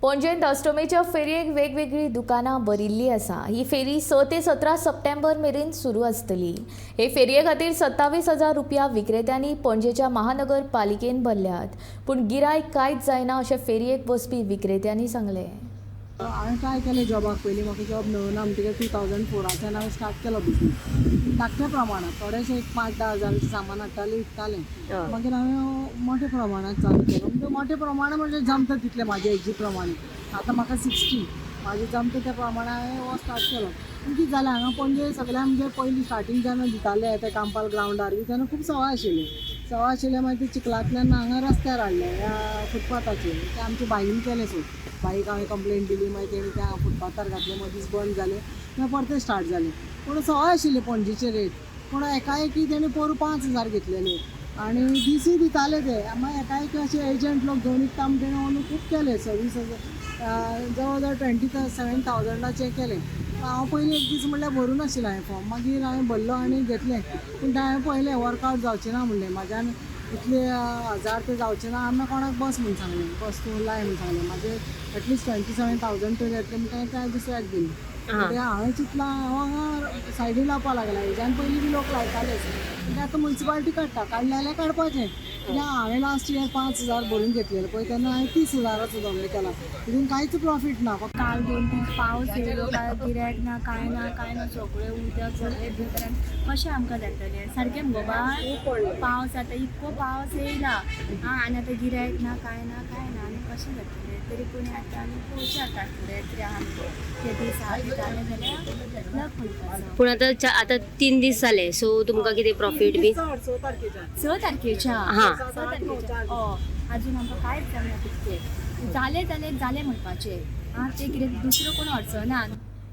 पणजेंत अष्टमीच्या फेरयेक वेगवेगळीं दुकानां भरिल्लीं आसा. ही फेरी 6 ते 17 सप्टेंबर मेरेन सुरू आसतली. हे फेरये खातीर 27,000 रुपया विक्रेत्यांनी पणजेच्या महानगरपालिकेन भरल्यात, पूण गिरायक कांयच जायना अशें फेरयेक बसपी विक्रेत्यांनी सांगलें. हांवें ट्राय केलें जॉबाक पयलीं, म्हाका जॉब मेळूना म्हणटकीर 2004च्यान हांवें स्टार्ट केलो बिजनस धाकट्या प्रमाणांत. थोडेशें एक 5-10 हजाराचें सामान हाडटालें, विकतालें. मागीर हांवें मोठ्या प्रमाणांत चालू केलो. म्हणजे मोठ्या प्रमाणात म्हणजे जमता तितलें म्हाज्या एजी प्रमाणे. आतां म्हाका 60, म्हाजें जमता त्या प्रमाणे हांवें हो स्टार्ट केलो. पूण कितें जालें, हांगा पणजे सगळ्या म्हणजे पयलीं स्टार्टींग जेन्ना दिताले ते कांपाल ग्रावंडार बी तेन्ना खूब सवाय आशिल्लें. सवाय आशिल्लें, मागीर ते चिखलांतल्यान हांगा रस्त्यार हाडलें ह्या फुटपाथाचेर. ते आमचे भाईन केलें सोड. बाईक हांवें कंप्लेन दिली, मागीर तेणी त्या फुटपाथार घातलें. मदींच बंद जालें, मागीर परतें स्टार्ट जालें. पूण सवाय आशिल्ली पणजेचे रेट. पूण एकाएकी तेणी पोरूं 5,000 घेतलेले आनी दिसूय दिताले ते. मागीर एकाएकी अशे एजंट लोक घेवन विकता म्हण तेणी अंदू खूब केले. 26,000, जवळ जवळ 27,000चें केलें. हांव पयलीं एक दीस म्हणल्यार भरूं नाशिल्लें हांवें फॉर्म. मागीर हांवें भरलो आनी घेतलें. पूण तें हांवें पळयलें, वर्कआवट जावचें ना म्हणलें म्हाज्यान. इतले हजार ते जावचे ना. आमी कोणाक बस म्हूण सांगलें, बस तूं लाय म्हूण सांगलें. म्हाजे एटलिस्ट 27,000 तरी येतले म्हणटा. तें दुसऱ्याक दिलें. ते हांवें चिंतलां, हांव हांगा सायडीन लावपा लागला. हेज्यान पयलीं बी लोक लायतालेच. म्हणजे आतां मुन्सिपाल्टी काडटा, काडलें जाल्यार काडपाचें. कित्याक हांवें लास्ट इयर 5,000 भरून घेतलेले पळय, तेन्ना हांवें 30,000चो धंदो केला. तितून कांयच प्रॉफीट ना फक्त. काल 2 दीस पावस येयलो, काय गिरायक ना, कांय ना, कांय ना. सगळें उदक सगळें भितर आनी कशें आमकां जातलें सारकें मुगो बाय? पावस आतां इतको पावस येयला आं, आनी आतां गिरायक ना, कांय ना, कांय ना, आनी कशें जातलें? तरी पूण आतां आमी पळोवचें आतां फुडें कितें आहा ते दीस आहा ते जालें जाल्यार लक म्हणपाचो. पूण आतां आतां 3 दीस जाले, सो तुमकां कितें प्रॉफीट बी? 6 तारखेच्या. 6 तारखेच्या. हां. 6 तारखेच्या. हय, अजून आमकां कांयच जावना. कितकें जालें जालें जालें म्हणपाचें आं, तें कितें दुसरो कोण अडचना.